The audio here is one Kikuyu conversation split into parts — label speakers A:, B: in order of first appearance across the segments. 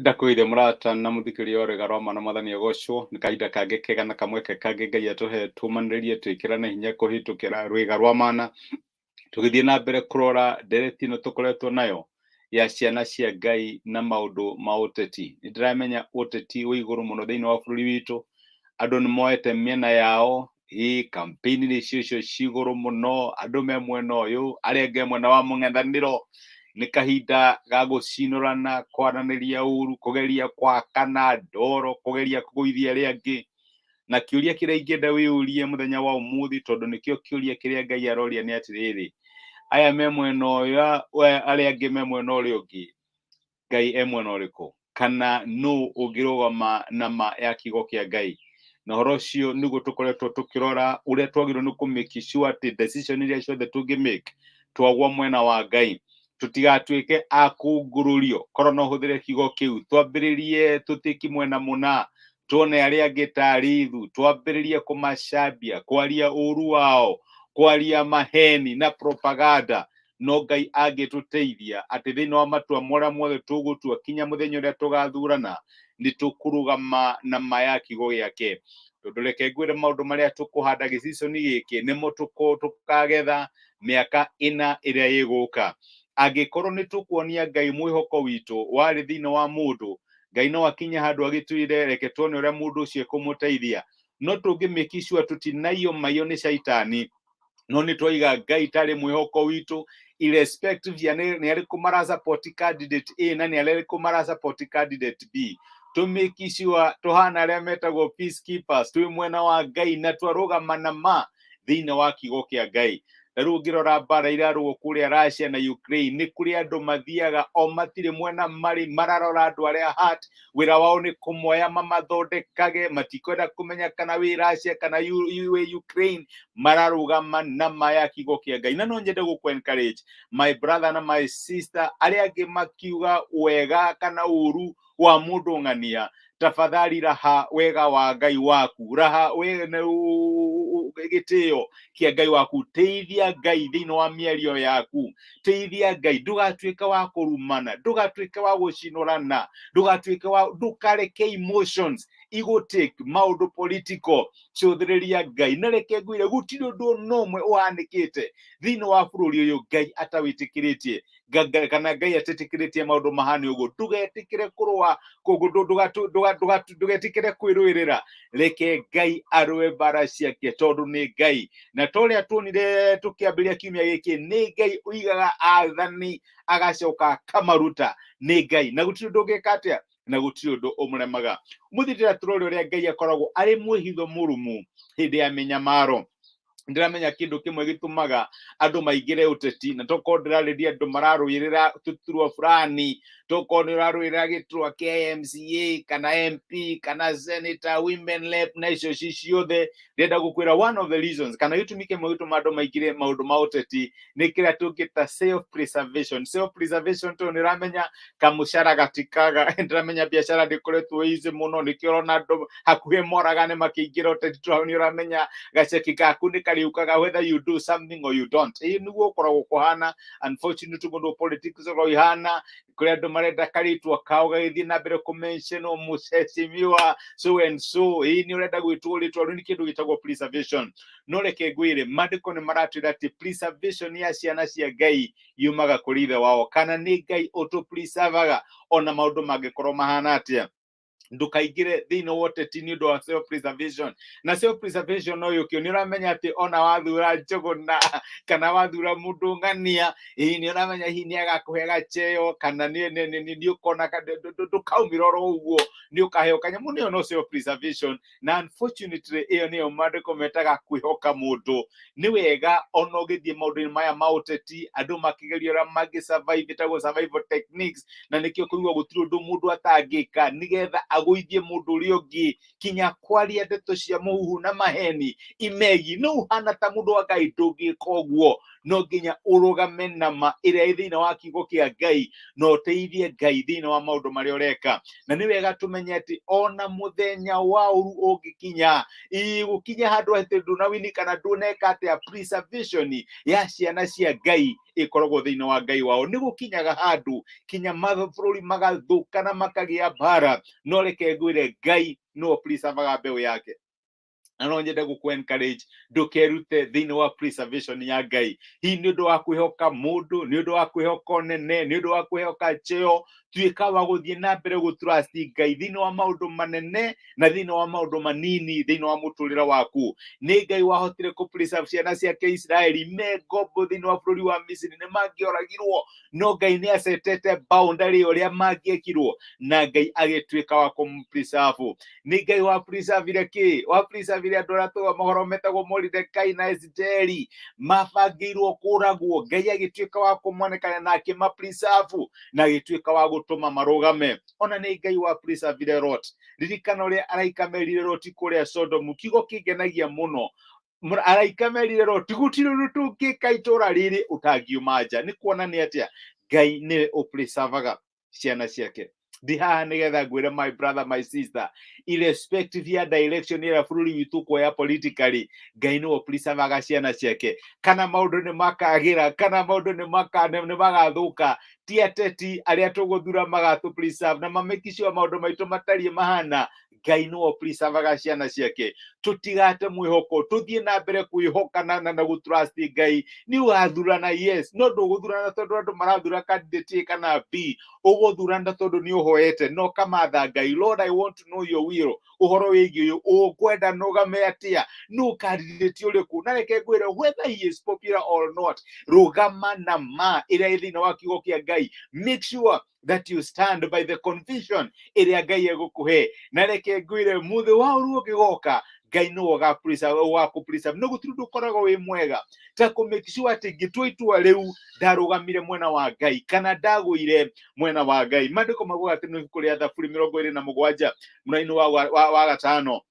A: Ndakwĩire mũrata na mũthikĩrĩria wa rwĩga rwa mana mwathani agocwo nĩ kahinda kangĩ kega na kamweke kangĩ Ngai atũhe tũmanĩrĩrie twĩkĩrane hinya kũhĩtũkĩra rwĩga rwa mana. Tũgĩthiĩ na mbere kũrora ndereti ĩno tũkoretwo nayo ya ciana cia Ngai na maũndũ ma ũteti. Nĩ ndĩramenya ũteti wĩ igũrũ mũno thĩinĩ wa bũrũri witũ, andũ nĩ moete mĩena yao, ĩ campaign nĩcio icio ci igũrũ mũno, andũ me mwena ũyũ, arĩa angĩ mwena wa mũng'ethanĩro. Nĩ kahinda ga gũcinũrana, kwaranĩria ũru, kũgeria kwakana ndoro, kũgeria kũgũithia arĩa angĩ. Na kĩũria kĩrĩa ingĩenda wĩyũrie mũthenya wa ũmũthĩ, tondũ nĩkĩo kĩũria kĩrĩa Ngai aroria nĩ atĩrĩrĩ, aya me mwena ũyũ, arĩa angĩ me mwena ũrĩa ũngĩ, Ngai e mwena ũrĩkũ? Kana nũ ũngĩrũgama na ma ya kiugo kĩa Ngai? Na ũhoro ũcio nĩguo tũkoretwo tũkĩrora ũrĩa twagĩrĩirwo nĩ kũ make sure atĩ decision iria ciothe tũngĩ make twagwa mwena wa Ngai, tũtigatuĩke a kũngũrũrio, korwo no hũthĩre kiugo kĩu, twambĩrĩrie tũtĩki mwena mũna, tuone arĩa angĩ tarĩ ithu, twambĩrĩrie kũmacambia, kwaria ũru wao, kwaria maheni na propaganda. No Ngai angĩtũteithia atĩ thĩinĩ wa matua marĩa mothe tũgũtua kinya mũthenya ũrĩa tũgathurana, nĩ tũkũrũgama na ma ya kiugo gĩake. Tondũ reke ngwĩre maũndũ marĩa tũkũhanda gĩciconi gĩkĩ nĩmo tũkagetha mĩaka ĩna ĩrĩa ĩgũka. Angĩkorwo nĩ tũkuonia Ngai mwĩhoko witũ warĩ thĩinĩ wa mũndũ, Ngai no akinye handũ agĩtwĩre reke tuone ũrĩa mũndũ ũcio ekũmũteithia. No tũngĩ make sure tũtinaiyo maiyo nĩ caitani, no nĩ twaiga Ngai tarĩ mwĩhoko witũ irrespective ya nĩ arĩkũ mara support candidate A na nĩ arĩkũ mara support candidate B, tũ make sure tũhana arĩa metagwo peacekeepers, twĩ mwena wa Ngai na twarũgama na ma thĩinĩ wa kiugo kĩa Ngai. Na rĩu ũngĩrora mbara irarũo kũrĩa Russia na Ukraine, nĩ kũrĩ andũ mathiaga o matirĩ mwena marĩ, mararora andũ arĩa hurt, wĩra wao nĩ kũmoya mamathondekage, matikwenda kũmenya kana wĩ Russia kana wĩ Ukraine, mararũgama na ma ya kiugo kĩa Ngai. Na no nyende gũkũ encourage my brother na my sister arĩa angĩ makiuga wega kana ũru wa mũndũ ng'ania, tafadhali raha wega wa Ngai waku, raha gĩtĩo kĩa Ngai waku, teithia Ngai thĩinĩ wa mĩario yaku, teithia Ngai, ndũgatuĩke wa kũrumana, ndũgatuĩke wa gũcinũrana, ndũgatuĩke wa, ndũkareke emotions igũtake maũndũ political, cũthĩrĩria Ngai. Na reke ngwĩre gũtirĩ ũndũ ona ũmwe ũhanĩkĩte thĩinĩ wa bũrũri ũyũ Ngai atawĩtĩkĩrĩtie kana Ngai atetĩkĩrĩtie maũndũ mahane ũguo. Ndũgetĩkĩre kũrũa, ndũgetĩkĩre kwĩrũĩrĩra, reke Ngai arũe mbara ciake tondũ nĩ Ngai. Na ta ũrĩa tuonire tũkĩambĩrĩria kiumia gĩkĩ, nĩ Ngai ũigaga athani agacoka akamaruta, nĩ Ngai, na gũtirĩ ũndũ ũngĩka atĩa, na gũtirĩ ũndũ ũmũremaga. Ũmũthĩ ndĩrenda tũrore ũrĩa Ngai akoragwo arĩ mwĩhitho mũrũmu hĩndĩ ya mĩnyamaro. Ndĩramenya kĩndũ kĩmwe gĩtũmaga andũ maingĩre ũteti, na tokorwo ndĩrarĩria andũ mararũĩrĩra tũturwa fulani, tokorwo nĩ ũrarũĩrĩra gĩturwa kĩa MCA kana MP kana senator, women rep na icio ci ciothe, ndĩrenda gũkwĩra one of the reasons kana gĩtũmi kĩmwe gĩtũma andũ maingĩre maũndũ ma ũteti nĩ kĩrĩa tũngĩta self preservation. Self preservation tondũ nĩ ũramenya kamũcara gatikaga, ndĩramenya biacara ndĩkoretwo easy mũno, nĩkĩo ũrona andũ hakuhĩ moragane makĩingĩra ũteti, tondũ nĩ ũramenya gaceki gaku nĩ karĩũkaga whether you do something or you don't. Ĩĩ nĩguo ũkoragwo kũhana, unfortunately mũndũ politics ũkoragwo ihana kũrĩ andũ marenda karĩtwa kao gagĩthiĩ na mbere kũmentionwo, mũcecimiwa so and so, ĩĩ nĩ ũrenda gwĩtwo rĩtwa rĩu, nĩ kĩndũ gĩtagwo preservation. No reke ngwĩre, maandĩko nĩ maratwĩra atĩ preservation ya ciana cia Ngai yumaga kũrĩ ithe wao, kana nĩ Ngai ũtũpreservaga ona maũndũ mangĩkorwo mahana atĩa. Ndũkaingĩre thĩinĩ wa ũteti nĩ ũndũ wa self preservation. Na self preservation no yũkio nĩ ũramenya atĩ ona wathura Njũgũna kana wathura mũndũ ng'ania, ĩĩ nĩ ũramenya hihi nĩ agakũhe gacheo kana nĩ ũkona ndũkaumĩra oro ũguo, nĩ ũkaheo kanyamũ, nĩyo no self preservation. Na unfortunately ĩyo nĩyo maandĩko metaga kwĩhoka mũndũ. Nĩ wega ona ũgĩthiĩ maũndũ-inĩ maya ma ũteti, andũ makĩgeria ũrĩa mangĩ survive, ĩtagwo survival techniques, na nĩkĩo kũigua gũtirĩ ũndũ mũndũ atangĩka nĩgetha agũithie mũndũ ũrĩa ũngĩ, kinya kwaria ndeto cia mũhuhu na maheni imegi. No ũhana ta mũndũ wa Ngai ndũngĩka ũguo. No nginya ũrũgame na ma ĩrĩa ĩ thĩinĩ wa kiugo kĩa Ngai na ũteithie Ngai thĩinĩ wa maũndũ marĩa ũreka. Na nĩ wega tũmenye atĩ ona mũthenya wa ũru ũngĩkinya, gũkinya handũ atĩ ndũnawini kana ndũneka atĩa, preservation ya ciana cia Ngai ĩkoragwo thĩinĩ wa Ngai wao. Nĩ gũkinyaga handũ kinya mabũrũri magathũka na makagĩa mbara, no reke ngwĩre, Ngai nĩwe preservaga mbeũ yake. Na no nyende gũkũ encourage ndũkerute thĩinĩ wa preservation ya Ngai, hihi nĩ ũndũ wa kwĩhoka mũndũ, nĩ ũndũ wa kwĩhoka ũnene, nĩ ũndũ wa kwĩhoka cheo. Tuĩka wa gũthiĩ na mbere gũtrust Ngai thĩinĩ wa maũndũ manene na thĩinĩ wa maũndũ manini thĩinĩ wa mũtũrĩre waku. Nĩ Ngai wahotire kũ preserve ciana ciake Isiraeli me ngombo thĩinĩ wa bũrũri wa Misiri. Nĩ mangĩoragirwo, no Ngai nĩ acetete boundary ũrĩa mangĩekirwo, na Ngai agĩtuĩka wa kũmpreserve. Nĩ Ngai wa preservire kĩ? Wa preservire andũ arĩa tũgwa mohoro metagwo Moridekai na Esiteri, mabangĩirwo kũragwo. Ngai agĩtuĩka wa kũmonekana na akĩmapreserve na agĩtuĩka wa gũtũma marũgame. Ona nĩ Ngai wa preservire Lot. Ririkana ũrĩa araika merire Loti kũrĩa Sodomu, kiugo kĩngenagia mũno. Araika merire Loti, gũtirĩ ũndũ tũngĩka itũra rĩrĩ ũtangiuma nja. Nĩ kuonania atĩa Ngai nĩwe ũpreservaga ciana ciake. Ndi haha nĩgetha ngwĩre, my brother, my sister, irrespective ya direction ĩrĩa bũrũri witũ kuoya politically, Ngai nĩwe ũpreservaga ciana ciake. Kana maũndũ nĩ makagĩra, kana maũndũ nĩ magathũka, ti ateti arĩa tũgũthura magatũ preserve na mamake sure maũndũ maitũ matariĩ mahana. Ngai nĩwe ũpreservaga ciana ciake. Tũtigate mwĩhoko, tũthiĩ na mbere kwĩhoka na gũtrust Ngai. Nĩ ũgathurana, yes, no ndũgũthurana tondũ andũ marathura candidate A kana B. Ũgũthurana tondũ nĩ ũhoete no kamatha Ngai, "Lord, I want to know your will ũhoro wĩgiĩ ũyũ. Ũkwenda nũgame atĩa? Nũ candidate ũrĩkũ?" Na reke ngwĩre, whether he is popular or not, rũgama na ma ĩrĩa ĩ thĩinĩ wa kiugo kĩa Ngai. Make sure that you stand by the conviction ĩrĩa Ngai egũkũhe. Na reke ngwĩre, mũthĩ wa ũru ũngĩgoka, Ngai nĩwe ũgakũpreserve. No gũtirĩ ũndũ ũkoragwo wĩ mwega ta kũ make sure atĩ ngĩtua itua rĩu ndarũgamire mwena wa Ngai kana ndagũire mwena wa Ngai. Maandĩko maugaga atĩ nĩ ibuku rĩa Thaburi 27 mũraini wa 5,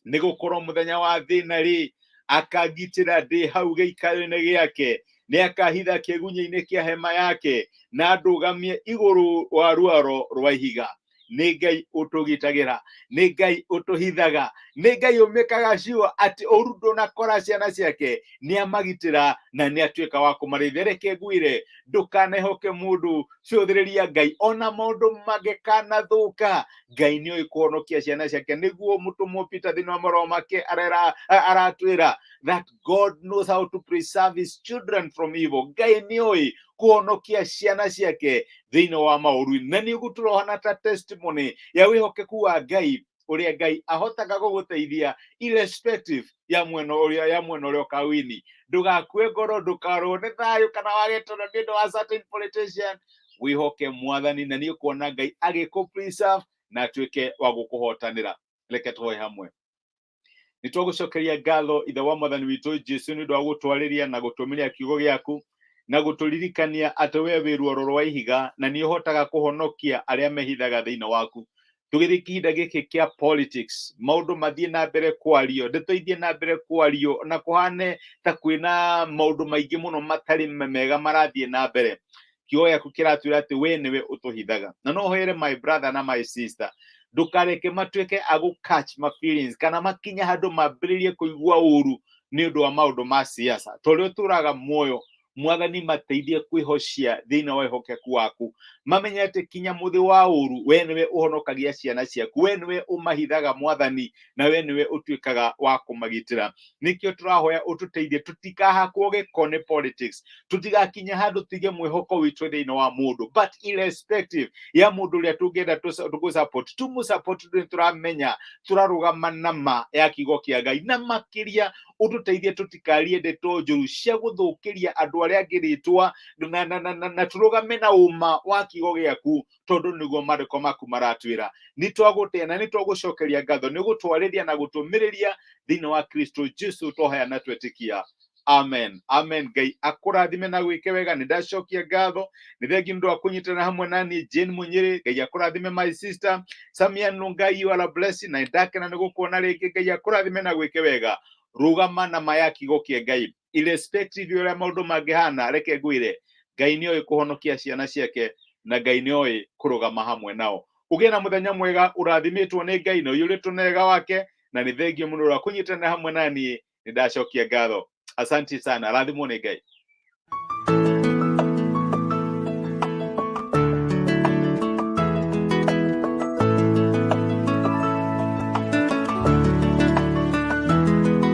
A: nĩ gũkorwo mũthenya wa thĩna rĩ, akangitĩra ndĩ hau gĩikaro-inĩ gĩake, nĩ akahitha kĩgunyĩ-inĩ kĩa hema yake, na ndũgamie igũrũ wa rwaro rwa ihiga. Nĩ Ngai ũtũgitagĩra, nĩ Ngai ũtũhithaga, nĩ Ngai ũmĩkaga sure atĩ ũru ndũnakora ciana ciake. Nĩ amagitĩra na nĩ atuĩka wa kũmarĩithia. Reke ngwĩre, ndũkanehoke mũndũ, cũthĩrĩria Ngai. Ona maũndũ mangĩkanathũka, Ngai nĩ oĩ kũhonokia ciana ciake. Nĩguo mũtũmwo Peter thĩinĩ wa marũa make aratwĩra that God knows how to preserve his children from evil. Ngai nĩ oĩ kũhonokia ciana ciake thĩinĩ wa maũru, na nĩ ũgũtũrohana ta testimony ya wĩhokeku wa Ngai, ũrĩa Ngai ahotaga gũgũteithia irrespective ya mwena ũrĩa ũkawini. Ndũgakue ngoro, ndũkarwo nĩ thayũ kana wage toro nĩ ũndũ wa certain politician. Wĩhoke Mwathani na nĩ ũkuona Ngai agĩkũ preserve na atuĩke wa gũkũhotanĩra. Reke tũhoe hamwe. Nĩ twagũcokeria ngatho, Ithe wa Mwathani witũ Jesu, nĩ ũndũ wa gũtwarĩria na gũtũmĩria kiugo gĩaku na gũtũririkania atĩ we wĩ ruoro rwa ihiga na nĩ ũhotaga kũhonokia arĩa mehithaga thĩinĩ waku. Tũgĩthiĩ kĩhinda gĩkĩ kĩa politics, maũndũ mathiĩ na mbere kwario, ndeto ithiĩ na mbere kwario na kũhane ta kwĩna maũndũ maingĩ mũno matarĩ mega marathiĩ na mbere, kiugo gĩaku kĩratwĩra atĩ we nĩwe ũtũhithaga. Na no hoere my brother na my sister, ndũkareke matuĩke a gũ catch ma feelings kana makinye handũ mambĩrĩrie kũigua ũru nĩ ũndũ wa maũndũ ma siasa. Tondũ ũtũraga muoyo, Mwathani, mateithie kwĩhocia thĩinĩ wa wĩhokeku waku, mamenye atĩ kinya mũthĩ wa ũru we nĩwe ũhonokagia ciana ciaku, we nĩwe ũmahithaga, Mwathani, na we nĩwe ũtuĩkaga wa kũmagitĩra. Nĩkĩo tũrahoya ũtũteithie tũtikahakwo gĩko nĩ politics, tũtigakinye handũ tũige mwĩhoko witũ thĩinĩ wa mũndũ. But irrespective ya mũndũ ũrĩa tũngĩenda tũgũ-support, tũmũ-support nĩ tũramenya tũrarũgama na ma ya kiugo kĩa Ngai. Na makĩria ũtũteithie tũtikarie ndeto njũru cia gũthũkĩria andũ arĩa angĩ rĩtwa, na tũrũgame na ũma wa kiugo gĩaku, tondũ nĩguo maandĩko maku maratwĩra. Nĩ twagũtĩa na nĩ twagũcokeria ngatho nĩ gũtwarĩria na gũtũmĩrĩria thĩinĩ wa Kristo Jesu twahoya na twetĩkia. Amen, amen. Ngai akũrathime na gwĩke wega. Nĩ ndacokia ngatho, nĩ thengi nĩ ũndũ wa kũnyitana hamwe na niĩ Jane Munyĩrĩ. Ngai akũrathime. My sister Samian Nungai, you are a blessing, na nĩ ndakena nĩ gũkuona rĩngĩ. Ngai akũrathime na gwĩke wega. Rũgama na ma ya kiugo kĩa Ngai. Irrespective ya ũrĩa maũndũ mangĩhana, reke ngwĩre, Ngai nĩ oĩ kũhonokia ciana ciake na Ngai nĩ oĩ kũrũgama hamwe nao. Ũgĩe na mũthenya mwega, ũrathimĩtwo nĩ Ngai na ũiyũrĩtwo nĩ wega wake, na nĩ thengio mũno ũrĩa kũnyitanĩra hamwe na niĩ. Nĩ ndacokia ngatho, asanti sana, rathimwo nĩ Ngai.